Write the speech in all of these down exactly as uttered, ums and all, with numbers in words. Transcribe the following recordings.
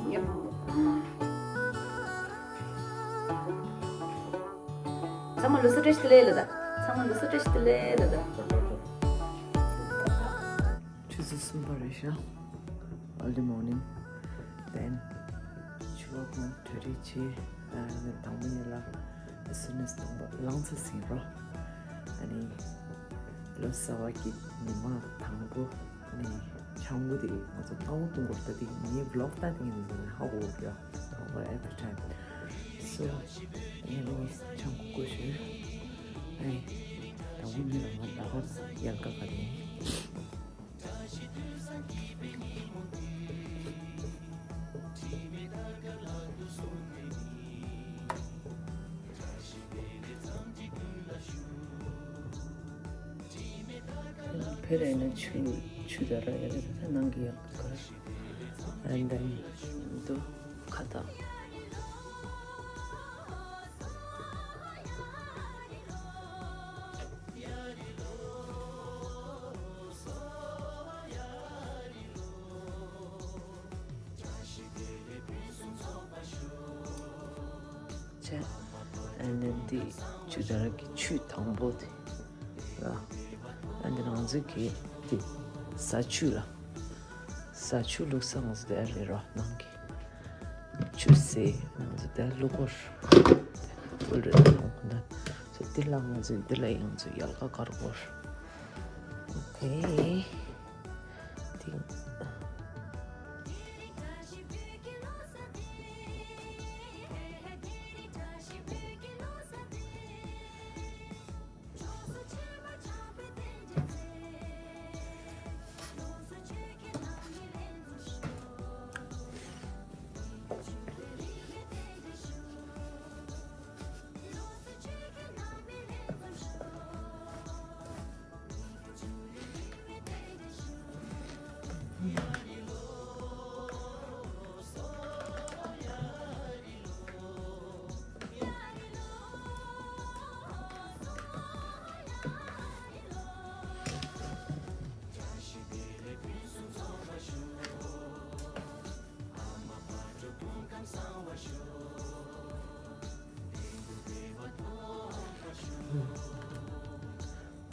ཚང་མ་ལོ་གསར་བཀྲ་ཤིས་བདེ་ལེགས་ལ་ད། ཚང་མ་ལོ་གསར་བཀྲ་ཤིས་བདེ་ལེགས་ལ་ད། ཆུ་ཚོད་གསུམ་པ་རེད་ཤག early morning. Then ཆུ་བ་ཁོང་གྲ་སྒྲིག་བྱས། ཨ་ནི་དང་པོ་ཉིད་ལ་as soon as དང་པོ་ལངས་ཚེ་ཟིན་རོ། ཨ་ནི་ལོ་གསར་བ་གི་ཉི་མ་དང་པོ་ནི་ཆང་བུ་དེ་ང་ཚོ་སྣང་བ་གཏོང་དགོས། ད་དེ་ངའི་vlog ད་དེ་ངའི་ཚོ་ནི་ཧ་གོ་གི་ཡོད། Over every time. So ངས་ནི་ཆང་བུ་བསྐོལ་ཞོར། ཨ་ནི་དང་པོ་ཉིད་ལ་ང་ད་ག་ཡལ་ག་ག་དེ། བེ་རེ་ན་ཆུ་ཆུ་ད་ར་ཡ་རེ་ད་ནང་གི་ཡག་ག་ར། And then དུ་ཁ་ད། བྱས། ཨ་ནི་འདི་ཆུ་དར་གྱི་ཆུ་དང་པོ་དེ་ར། ཨ་ནི་ང་ཚོ་གི་འདི་ས་ཆུ་ལ། ས་ཆུ་བླུགས་ས་ང་ཚོ་དེ་རེད་ར་ནང་གི། ཆུ་སེ་ང་ཚོ་དེ་བླུགས་གོ། ཨོལ་རེ་ད་ནང་གོ་ན། ཚོ་འདི་ལ་ང་ཚོ་འདི་ལ་ཡང་ཚོ་ཡལ་ག་དཀར་པོ། Okay.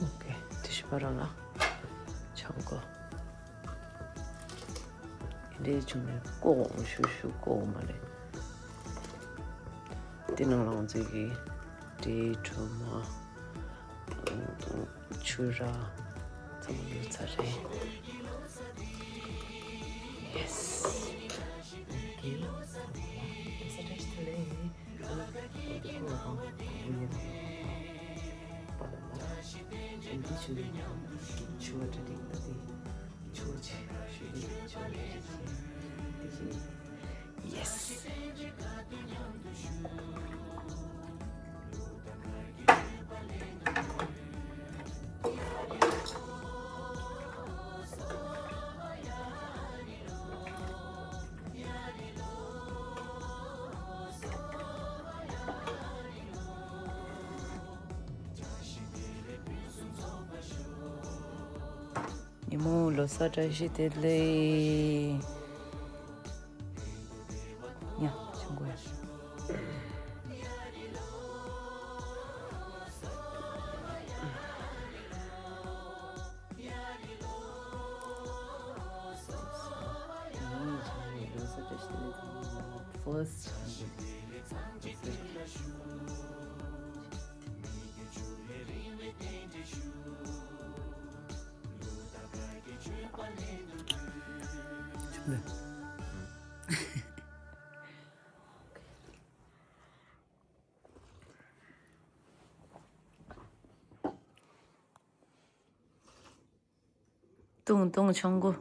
Okay, དེ་ཤི་པ་རང་ལ་ཆང་ཀོ། འདྲེ་བྱུང་ནས་ཀོ་འོང་ཤུ་ཤུ་ཀོ་འོང་མ་རེད། དེ་ནང་ལ་ང་ཚོས་ཀྱི་འདྲེ་གྲོ་མ། ཆུ་ར་ཚང་མ་ཡོད་ཚར་རེད། Yes. Yes. ཉི་མོ་ལོ་གསར་བཀྲ་ཤིས་བདེ་ལེགས། ཡ། ཆང་ཀོ་ཡ། First. ཏུང་ཏུང་ཆང་ཀོ།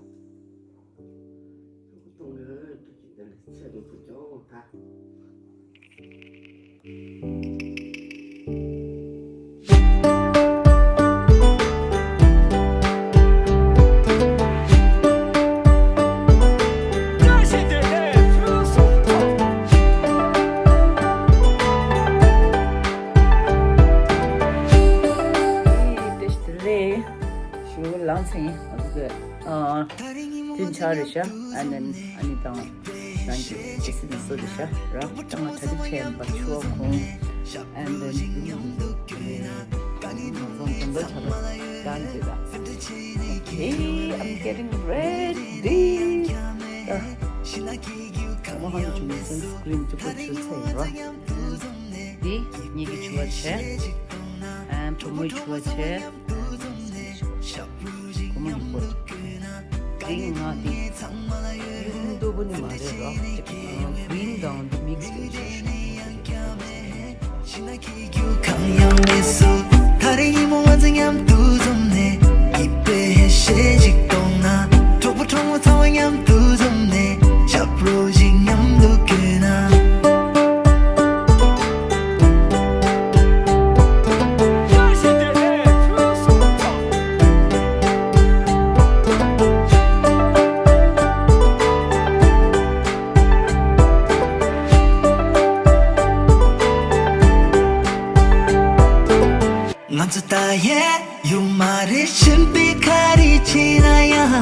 ཞུ་ལང་ཚིང་། ཨ། དེ་ཆ་རེ་ཤ། ཨ་ནི་ཨ་ནི་དང་། རང་གི་ཨེ་སི་ནས་སོ་དེ་ཤ་ར་ལྟ་ང་གྲ་སྒྲིག་བྱས་ཡིན་པ་ཆུ་བ་ཁོང་and then ཁོང་ཁོང་ཁྲོམ་ཆ་ལ་ཀང་དེ་ད། Okay, I'm getting ready. ད་ང་ཧང་ཆུ་མི་སན་སི་ཀྲིན་གཅིག་པོ་ཆུ་ཚ་ཡིན་ར། འདི་ངེད་ཀྱི་ཕྲུ་གུ་བྱས། ཨ་བུ་མོའི་ཕྲུ་གུ་བྱས། ཁོ་མོ་ཡིན་པོ། འདི་ང་འདི་ཡུམ་ལྟ་བུ་ནི་མ་རེད་རོ། ཅིག་གྲིན་དང་འདི་མིག་སི་བྱས། གང་ཡང་མེད་སོ། ད་རེས་ཉིན་མོ་ང་ཚོ་མཉམ་དུ་འཛོམས་ནས། སྐྱིད་པའི་ཞལ་ཞིག་གཏོང་ན། གྲོགས་པོ་གྲོགས་མོ་ཚང་མ་མཉམ་དུ་འཛོམས་ནས། ཞབས་བྲོ་ཞིག་མཉམ་དུ་བརྐྱངས་ན། ང་ཚོ་ད་ཡས་ཡོད་མ་རེད། གཤིན་པོའི་ག་རེ་བྱས་ན་ཡང་།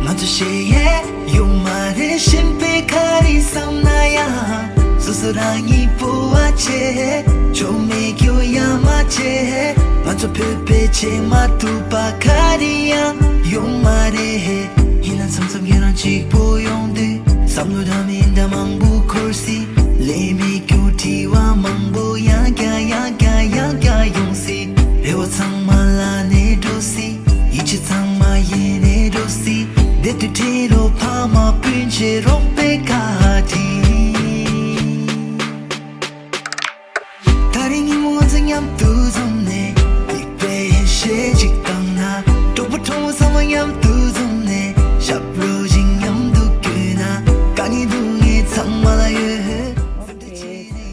ང་ཚོ་ཞེ་ཡས་ཡོད་མ་རེད། གཤིན་པོའི་ག་རེ་བསམ་ན་ཡང་། སོ་སོ་རང་ཉིད་སྤོབས་པ་ཆེ། ཆོ་མེད་སྐྱོ་ཡ་མ་ཆེ། ང་ཚོ་བོད་པའི་ཆེས་མ་ཐུབ་པ་ག་རེ་ཡང་ཡོད་མ་རེད། ཡིན་ན་མཚམས་མཚམས་ཁྱེད་རང་གཅིག་པོ་ཡོང་དུས། བསམ་བློ་འདྲ་མིན་འདྲ་མང་པོ་འཁོར་སྲིད། ལས་མེད་སྐྱོ་དྲི་བ་མང་པོ་ཡང་བསྐྱར་ཡང་བསྐྱར་ཡང་བསྐྱར་ཡོང་སྲིད། རེ་བ་ཚང་མ་ལ་ནས་འགྲོ་སྲིད། ཡིད་ཆེས་ཚང་མ་ཡེ་ནས་འགྲོ་སྲིད། བདེ་སྡུག་ཁྲེལ་ལོ་ཕ་མ་སྤུན་མཆེད་རོགས་པའི་བཀའ་དྲིན། ད་རེས་ཉིན་མོ་ང་ཚོ་མཉམ་དུ་འཛོམས་ནས། སྐྱིད་པའི་ཞལ་ཞིག་བཏང་ན། གྲོགས་པོ་གྲོགས་མོ་ཚང་མ་མཉམ་དུ་འཛོམས་ནས། ཞབས་བྲོ་ཞིག་མཉམ་དུ་བརྐྱངས་ན། དཀའ་ངལ་སྡུག་བསྔལ་ཚང་མ་ལ་ཡོད། ཨོ་ཁེ། ང་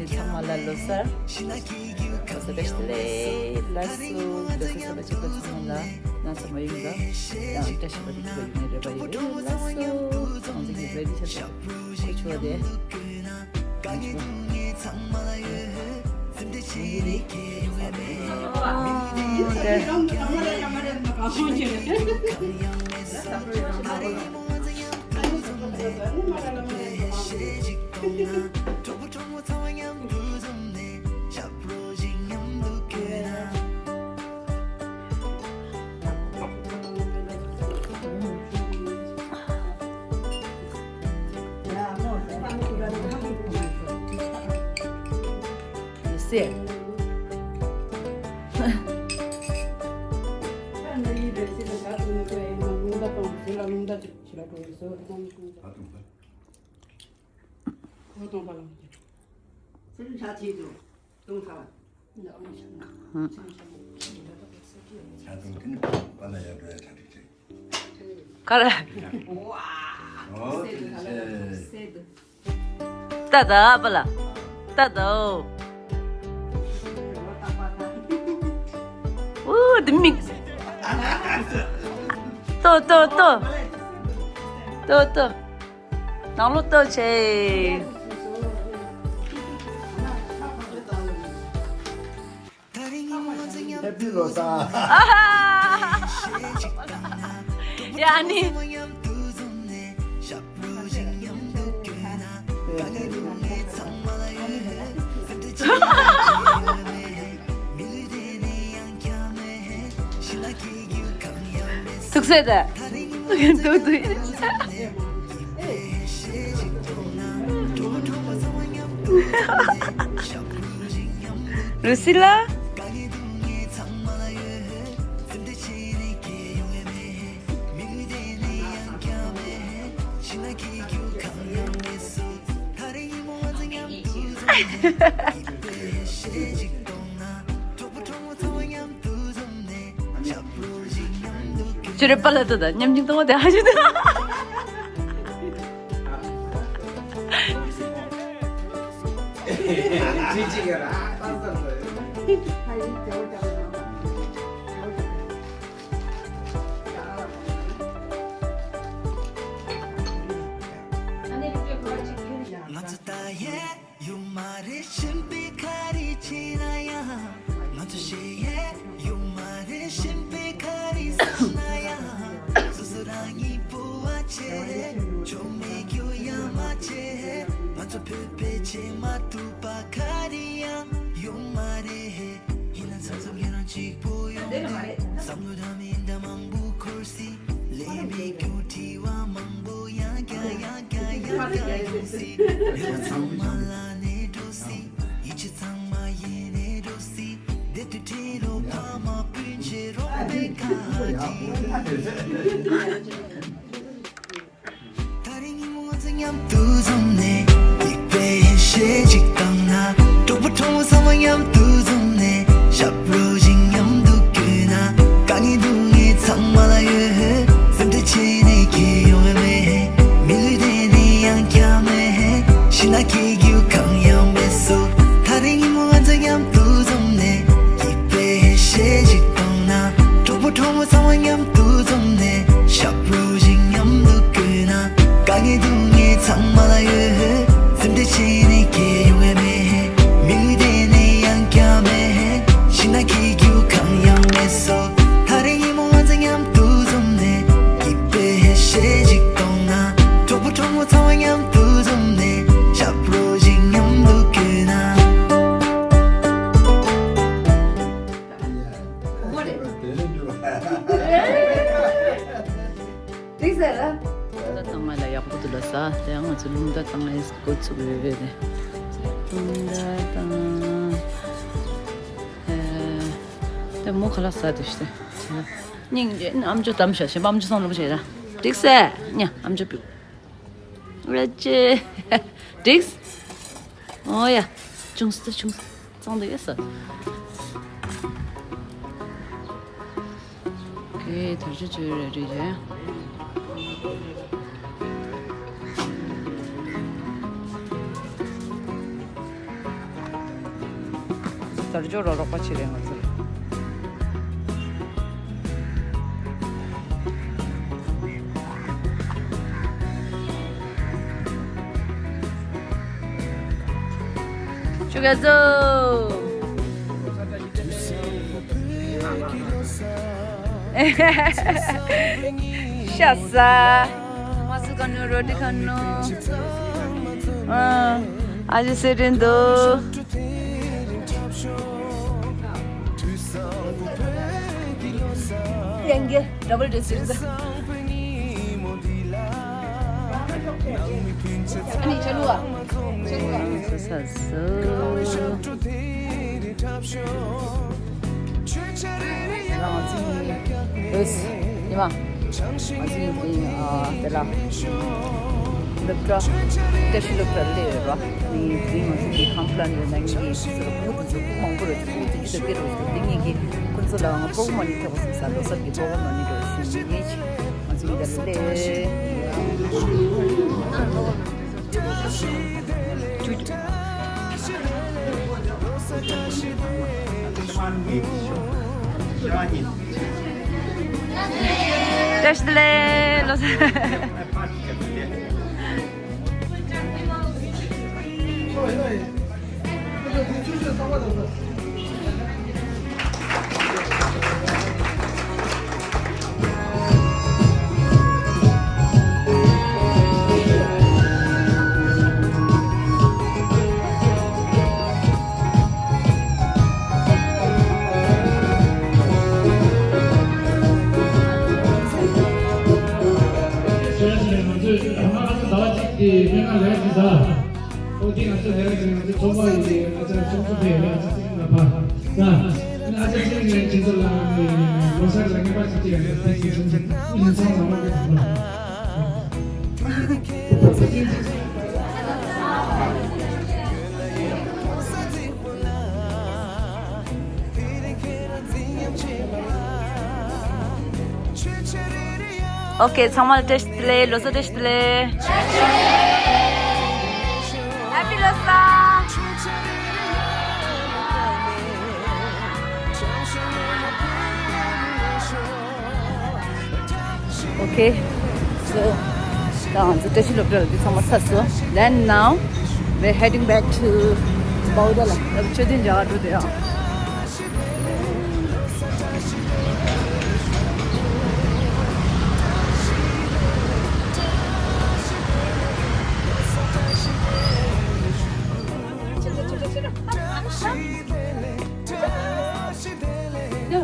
ཚོ་གཉིས་ཚང་མ་ལ་ལོ་གསར། ལོ་གསར་བཀྲ་ཤིས་བདེ་ལེགས། ལགས་སོ། ལོ་གསར་གསར་པ་ཆེ་ཁག་ཚང་མ་ལ་ན་ཚ་མ་ཡོང་ལ། ཡང་བཀྲ་ཤིས་པ་དེ་ཐུག་པ་ཡོང་ངེས་རེ་བ་ཡོད། ལགས་སོ། ང་ཚོ་གཉིས་རེ་ཌི་ཆགས་སོང་། ཁོ་ཆུ་བ་དེ། ག་རེ། ད་ད་པ་ལ། ད་ད། ཨོ། འདི་མིག་ཏོ་ཏོ་ཏོ། ཏོ་ཏོ། ནང་ལོགས་ལྟོས་བྱེད། Happy Losar། ཡ་ནི། ཐུགས་སྲས་དང་། ཐུགས་ཐུགས། རུ་སི་ལ། ཁྱོད་རེ་པ་ལ་ཏོ་ད་མཉམ་གཅིག་གཏོང་བ་དེ་ཧ་ཞུ་ད། ང་ཚོ་ད་ཡས་ཡོད་མ་རེད། གཤིན་པོའི་ག་རེ་བྱས་ན་ཡང་། ང་ཚོ་ཞེ་ཡས་ཡོད་མ་རེད། གཤིན་པོའི་ག་རེ་བསམ་ན་ཡང་། སོ་སོ་རང་ཉིད་སྤོབས་པ་ཆེ། མང་པོ་འཁོར་སྲིད། ལས་མེད་རྒྱུ་དྲི་བ་མང་པོ་ཡང་བསྐྱར་ཡང་བསྐྱར་ཡང་བསྐྱར་ཡོང་སྲིད། ལས་ཚང་མ་ལ་གནས་འགྲོ་སྲིད། ཡིད་ཆེས་ཚང་མ་ཡེ་ནས་འགྲོ་སྲིད། བདེ་སྡུག་འདྲེས་རོགས། ཕ་མ་སྤུན་མཆེད་རོགས་པའི་བཀའ་དྲིན། ད་རེས་ཉིན་མོ་ང་ཚོ་མཉམ་དུ་འཛོམས་ནས། སྡིག་པའི་བཤད་ཅིག་བཏང་ན། གྲོགས་པོ་གྲོགས་མོ་ཚང་མ་མཉམ་དུ་འཛོམས་ནས། ཞབས་བྲོ་ཞིག་མཉམ་དུ་བརྐོས་ན། དཀའ་ངལ་སྡུག་བསྔལ་ཚང་མ་ལ་ཡོད། སེམས་ཁྲལ་བྱས་ནས་ཁྱད་ཡོང་བ་མེད། མི་ལུས་བདེ་ནས་ཡང་བསྐྱར་མེད། ཤི་ན་སྐྱེ་རྒྱུ་གང་ཡང་མེད་སོ། ད་རེས་ཉིན་མོ་ང་ཚོ་མཉམ་དུ་འཛོམས་ནས། སྡིག་པའི་བཤད་ཅིག་བཏང་ན། གྲོགས་པོ་གྲོགས་མོ་ཚང་མ་མཉམ་དུ་འཛོམས་ནས། ཞབས་བྲོ་ཞིག་མཉམ་དུ་བརྐོས་ན། དཀའ་ངལ་སྡུག་བསྔལ་ཚང་མ་ལ་ཡོད། སེམས་ཁྲལ་བྱས་ནས་ཁྱད་ཡོང་བ་མེད། མི་ལུས་བདེ་ནས་ཡང་བསྐྱར་མེད། ཤི་ན་སྐྱེ་རྒྱུ་གང་ཡང་མེད་སོ། ད་རེས་ཉིན་མོ་ང་ཚོ་མཉམ་དུ་འཛོམས་ནས། སྡིག་པའི་བཤད་ཅིག་བཏང་ན། གྲོགས་པོ་གྲོགས་མོ་ཚང་མ་མཉམ་དུ་འཛོམས་ནས། ཞབས་བྲོ་ཞིག་མཉམ་དུ་བརྐོས་ན། འགྲིག་ཟེར་ལ། ད་ཚང་མ་ལ་ཡག་པོ་འདུག་ལ་ཟ། དེ་ང་ཚོ་རླུང་རྟ་བཏང་ནས་འགོ་ཚུགས་ཡོད་པས་ནས། རླུང་རྟ་བཏང་། ཨེ། དེ་མོ་ཁ་ལག་ཟ་དུས་ཤི་དེ། སྙིང་རྗེ། ཨམ་ཅོག་བསྡམས་ཤག་གཞན་པ་ཨམ་ཅོག་བསམ་བློ་བྱས་ད། འགྲིག་ཟེར། ཉ་ཨམ་ཅོག་ཕུད། རེད་ཅེ། འགྲིག་འོ་ཡ། ཅུང་ཟད་ཅུང་ཟད་གཙང་དུ་ཡོད་ས། ཨོ་ཁེ། དར་ལྕོག་བཅོས་རེ་རེ་བྱས། དར་ལྕོག་རོགས་རོགས་པ་བྱེད་རེད་ང་ཚོ། ཆུ་ག་ཟོ། ཤ་ཟ། མ་སུ་ག་ནུ་རོ་ཏི་ག་ནུ། ཨ་ཨ་ཅེ་སེ་རིན་དུ། ཡང་གི་ཌབ་བལ་ཌི་སི་རེད། ཨ་ནི་ཆ་ལུ་ཨ། ཆ་ལུ་ཨ། ས་ས་སུ། ཨོས། ཉི་མ། ང་ཚོ་ཡིན་ཨ་དེ་ལ། སློབ་གྲྭ། བཀྲ་ཤིས་སློབ་གྲྭ་སླེབས་ཡོད་ར། ནི་དེ་ང་ཚོ་གི་ཁམ་པ་ལ་ནི་ཡོད་ན་ངེད་ཀྱི་སོ་སོ་བུ་དེ་ཚོ་བུ་མང་པོ་རེད། བུ་དེ་ཚོ་སྐྱེ་རོགས་ཚོ་དེ་ངེད་ཀྱི་ཁོང་ཚོ་ལ་ང་པོག་མ་ནི་ཐེག་པ་སོང་ས་ལོ་སར་གྱི་པོག་མ་ནི་རོགས་སུ་ངེད་ཀྱི་ང་ཚོ་ཡིན་ད་ལེ། བཀྲ་ཤིས་བདེ་ལེགས་ལོ་སར། ང་ཚོས་ད་ང་ཚོ་ཟླ་བ་གཅིག་གི་སྨན་ཁང་ལས་ཀ་ཞིག་ད། ཨོ་དེ་ང་ཚོ་ལས་ཀ་ཞིག་ང་ཚོ་ཚོགས་པ་ཡི་ཨ་ཅག་ཚོགས་གཙོ་དེ་ཨ་ཅག་ཚེ་རིང་ལགས་ཕར་ད། ཨ་ཅག་ཚེ་རིང་ལགས་ཁྱེད་ཚོ་ལ་ལོ་གསར་ལ་ངེས་པར་ཞིག་ཅིག་ཡང་ཡང་ཐེངས་ཤིག་ཚོགས་འདུ་ཡིན་ཚང་ལ་མ་དགོས་ཚང་ལ། ཨོ་ཁེ། ཚང་མ་ལ་བཀྲ་ཤིས་བདེ་ལེགས། ལོ་གསར་བཀྲ་ཤིས་བདེ་ལེགས། ཧེ་པི་ལོ་གསར། Okay, so ད་ང་ཚོ་བཀྲ་ཤིས་སློབ་གྲྭ་ལ་འདི་ཚང་མ་ཚར་སོང་། Then now we're heading back to Bauda ལ། ད་མཆོད་རྟེན་མཇལ་ག་འགྲོ་བསྡད་ཡོད།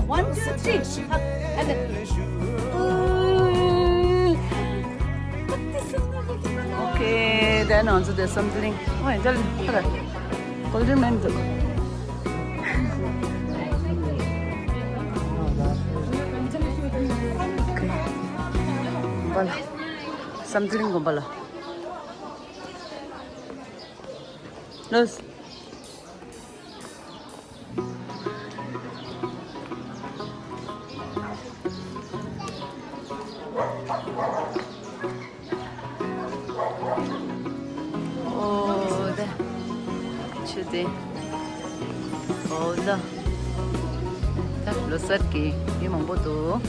One, two, three. Up. And then. Okay, then on to the something. Oh, tell me. Golden man. Okay. Bala. Something go bala. Los. Oh, the. Should they? Oh, the. ད་ལོ་གསར་གྱི་མི་མང་པོ་འདུག་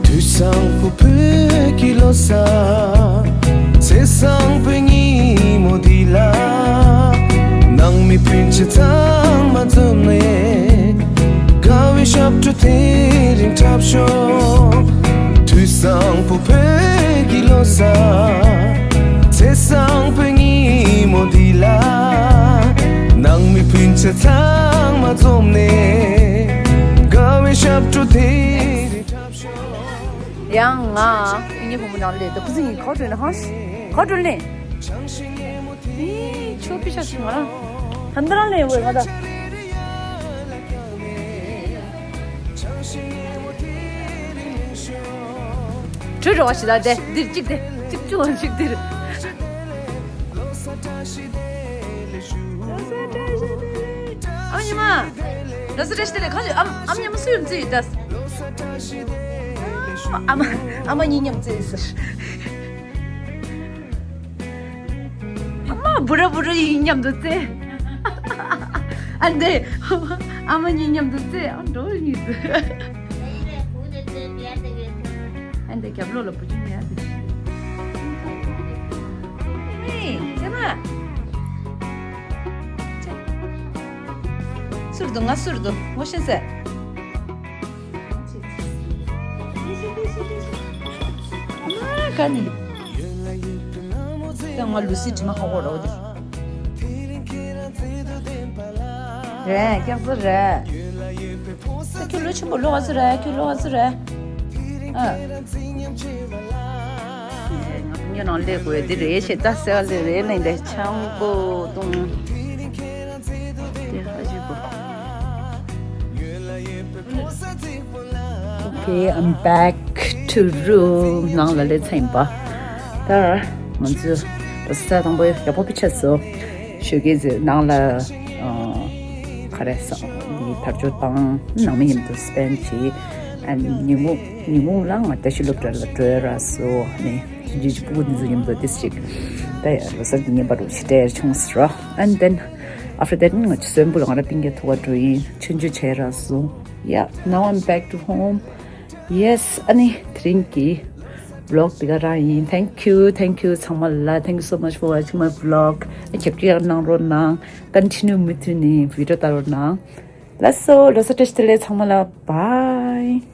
དུས་བཟང་པོ་བོད་ཀྱི་ལོ་གསར། ཚེས་བཟང་པོའི་ཉིན་མོ་འདི་ལ། ནང་མི་སྤུན་མཆེད་ཚང་མ་འཛོམས་ནས། དགའ་བའི་ཞབས་བྲོ་དེ་རིང་འཁྲབ་ཤོག་དུས་བཟང་པོ་བོད་ཀྱི་ལོ་གསར། ཚེས་བཟང་པོའི་ཉིན་མོ་འདི་ལ། ནང་མི་སྤུན་མཆེད་ཚང་མ་འཛོམས་ནས། དགའ་བའི་ཞབས་བྲོ་དེ་རིང་འཁྲབ་ཤོག་ཡང་ང་ཨིན་ཇི་བུ་མོ་ནང་ལས་དུ་ཁུ་སིང་གི་ཁོ་བྲོས་ན་ཧང་ཁོ་བྲོས་ལེ། ཨི་ཆོ་པི་ཤ་སི་ང་རང་ཧན་དར་ལེ་ཝེ་ང་ད། བྲོས་རོགས་ཞིག་ད་དེ་འདིར་གཅིག་དེ་གཅིག་བཅུ་ལོ་གཅིག་འདིར། ཨ་མ་ཉི་མ། ལོ་སི་བཀྲ་ཤིས་བདེ་ལེགས་ཁ་ཅིག་ཨམ་ཨམ་ཉི་མ་སུ་ཡོད་ཙི་ཡོད་ད། ཨ་མ་ཨ་མ་གཉིས་མཉམ་རྩེས་ཟེར། ཨ་མ་བུ་ར་བུ་ར་ཡིན་མཉམ་དུ་རྩེས། ཨ་འདི་ཨ་མ་གཉིས་མཉམ་དུ་རྩེས་ཨ་འགྲོ་གཉིས་དུ། ཨ་འདི་རྒྱབ་ལོགས་ལ་བུ་ཆུང་ཡ་དེ། ཨེ་ཙེ་མ། ཟུར་དུ་ང་ཟུར་དུ་ངོ་ཤེས་ཟེར། ཨ་ག་ནི། ད་ང་ལུ་སི་དྲི་མ་ཧ་གོ་རོ་དེ། རེད་སྐྱག་རྫུན་རེད། ད་ཁྱོད་ལོ་ཆེན་པོ་ལོ་ག་ཚོད་རེད་ཁྱོད་ལོ་ག་ཚོད་རེད། ཨ། ང་ཉོ་ནང་ལས་དགོས་འདི་རེད་ཞེས་ད་སེ་བ་ལས་རེད་ནས་འདི་ཆང་པོ་བཏུང་། དེ་ཧ་ཞིག་གོ། Okay, I'm back to room. ནང་ལ་ལས་ཚན་པ། ད་ང་ཚོ་ས་དང་པོ་ཡག་པོ་པི་ཆ་སོ། ཞོགས་ཀས་ནང་ལ་ཨ་ག་རེ་ཟ་འདི་དར་ལྕོག་དང་ནང་མི་མཉམ་དུ་སྤེན་བྱས། ཨ་ཉིན་མོ་ཉིན་མོ་ལ་ང་བཀྲ་ཤིས་སློབ་གྲྭ་ལ་འགྲོ་ཡ་རག་སོ་ནས་ཅི་ཅི་ཅི་ཕྲུ་གུ་འདི་ཚོ་མཉམ་དུ་ཏིས་ཅིག་ད་ལོ་གསར་གྱི་བརྙན་པར་རུ་ཞིག་སྤྲད་ཡ་བྱུང་ཟེར་རོ། And then after that ང་ཚོ་སོན་པོ་ལ་ང་ར་སྤུན་ཀྱག་ཐུག་ག་འགྲོ་ཡིན། ཆུང་ཆུང་བྱས་རག་སོ། Yeah, now I'm back to home. Yes, ཨ་ནི་དེ་རིང་གི་vlog འདི་ག་རང་ཡིན། Thank you, thank you ཚང་མ་ལ། Thank you so much for watching my vlog. ཨ་རྒྱབ་སྐྱོར་གནང་རོགས་གནང་། Continue མུ་མཐུད་ནས་video ལྟ་རོགས་གནང་། ལགས་སོ། ལོ་གསར་བཀྲ་ཤིས་བདེ་ལེགས་ཚང་མ་ལ། Bye.